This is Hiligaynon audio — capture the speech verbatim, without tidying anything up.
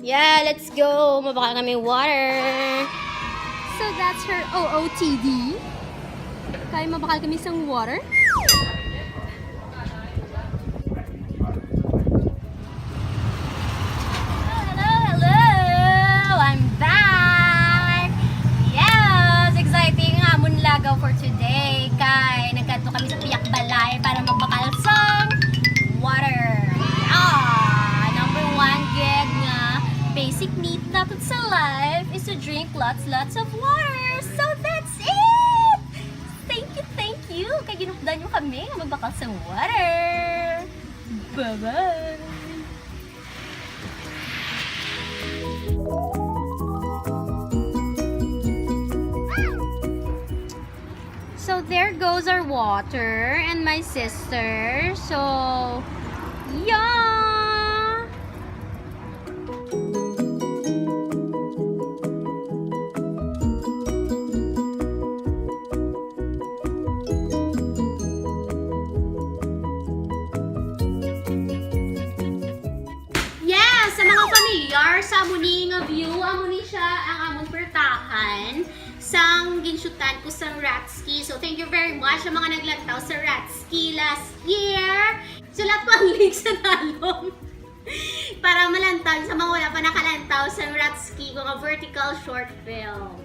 Yeah, let's go. Mabakal kami water. So that's her O O T D. Kay mabakal kami sang water. Hello, hello, hello! I'm back! Yes! Exciting nga amon lagaw for today. Kay nagkadto kami sa Piyak Balay para magbakal sang water. Yeah! Number one gid nga basic need natin sa life is to drink lots, lots of water. So that's it! Thank you, thank you! Kay ginupdan nyo kami nga magbakal sang water. Bye-bye! So there goes our water and my sister. So, yeah. Yes, sa mga familiar sa amo ni nga view, amo ni siya ang among pertahan sang ginshootan ko sang Ratski. So, thank you very much sa mga naglantaw sa Ratski last year. Sulat ko ang link sa talong para malantaw sa mga wala pa nakalantaw sa Ratski ko nga vertical short film.